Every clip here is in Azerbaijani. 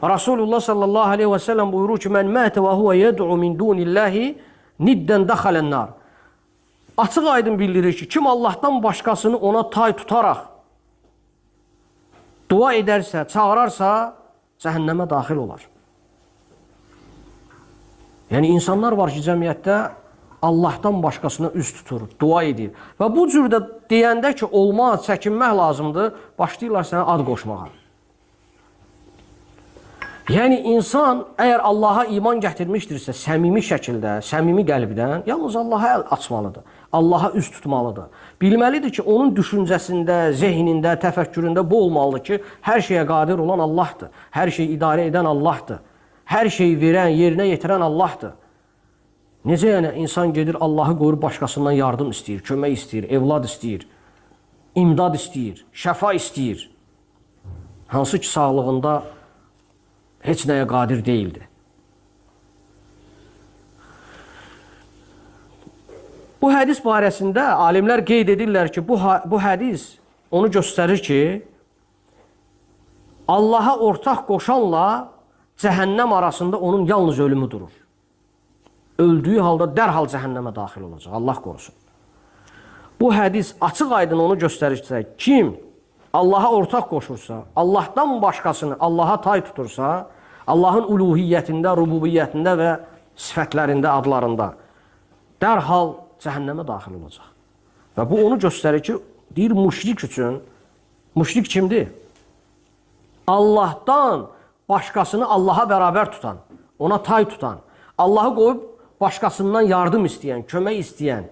Rasulullah sallallahu aleyhi və səlləm buyurur ki, "Mən mətə və huve yed'u min dunillahi niddən dəxalen nar." Açıq aydın bildirir ki, kim Allahdan başqasını ona tay tutaraq dua edərsə, çağırarsa, cəhənnəmə daxil olar. Yəni insanlar var ki, cəmiyyətdə Allahdan başqasına üz tutur, dua edir. Və bu cür də deyəndə ki, olmaz, çəkinmək lazımdır, başlayırlar sənə ad qoşmağa. Yəni insan əgər Allaha iman gətirmişdirsə, səmimi şəkildə, səmimi qəlbdən yalnız Allaha əl açmalıdır. Allaha üz tutmalıdır. Bilməlidir ki, onun düşüncəsində, zehnində, təfəkküründə bu olmalıdır ki, hər şeyə qadir olan Allahdır. Hər şeyi idarə edən Allahdır. Hər şeyi verən, yerinə yetirən Allahdır. Necə yəni insan gedir Allahı qoyur başqasından yardım istəyir, kömək istəyir, evlad istəyir, imdad istəyir, şəfa istəyir. Hansı ki sağlığında heç nəyə qadir deyildi. Bu hədis barəsində alimlər qeyd edirlər ki, bu hədis onu göstərir ki, Allaha ortaq qoşanla cəhənnəm arasında onun yalnız ölümü durur. Öldüyü halda dərhal cəhənnəmə daxil olacaq. Allah qorusun. Bu hədis açıq aydın onu göstərir ki, kim Allaha ortaq qoşursa, Allahdan başqasını Allaha tay tutursa, Allahın uluhiyyətində, rububiyyətində və sifətlərində, adlarında dərhal cəhənnəmə daxil olacaq. Və bu onu göstərir ki, deyir müşrik üçün, müşrik kimdir? Allahdan başqasını Allaha bərabər tutan, ona tay tutan, Allahı qoyub başqasından yardım istəyən, kömək istəyən,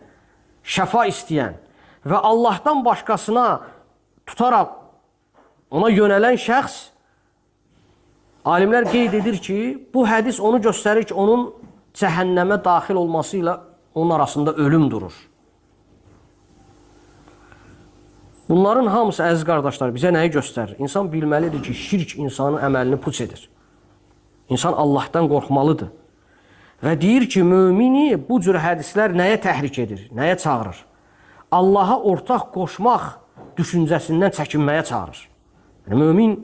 şəfa istəyən və Allahdan başqasına tutaraq ona yönələn şəxs, alimlər qeyd edir ki, bu hədis onu göstərir ki, onun cəhənnəmə daxil olması ilə onun arasında ölüm durur. Bunların hamısı əziz qardaşlar bizə nəyi göstərir? İnsan bilməlidir ki, şirk insanın əməlini puç edir. İnsan Allahdan qorxmalıdır. Və deyir ki, mümini bu cür hədislər nəyə təhrik edir, nəyə çağırır? Allaha ortaq qoşmaq düşüncəsindən çəkinməyə çağırır. Yəni, mömin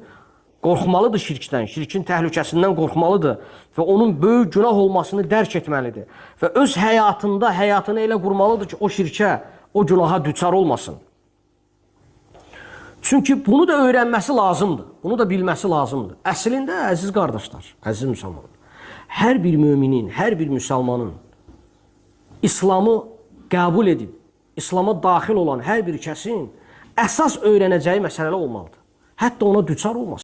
qorxmalıdır şirkdən, şirkin təhlükəsindən qorxmalıdır və onun böyük günah olmasını dərk etməlidir. Və öz həyatında həyatını elə qurmalıdır ki, o şirkə, o günaha düçar olmasın. Çünki bunu da öyrənməsi lazımdır. Bunu da bilməsi lazımdır. Əslində əziz qardaşlar, əziz müsəlmanlar, hər bir müminin, hər bir müsəlmanın İslamı qəbul edib, İslama daxil olan hər bir kəsin əsas öyrənəcəyi məsələlər olmalıdır. Hətta ona düçar olmasın.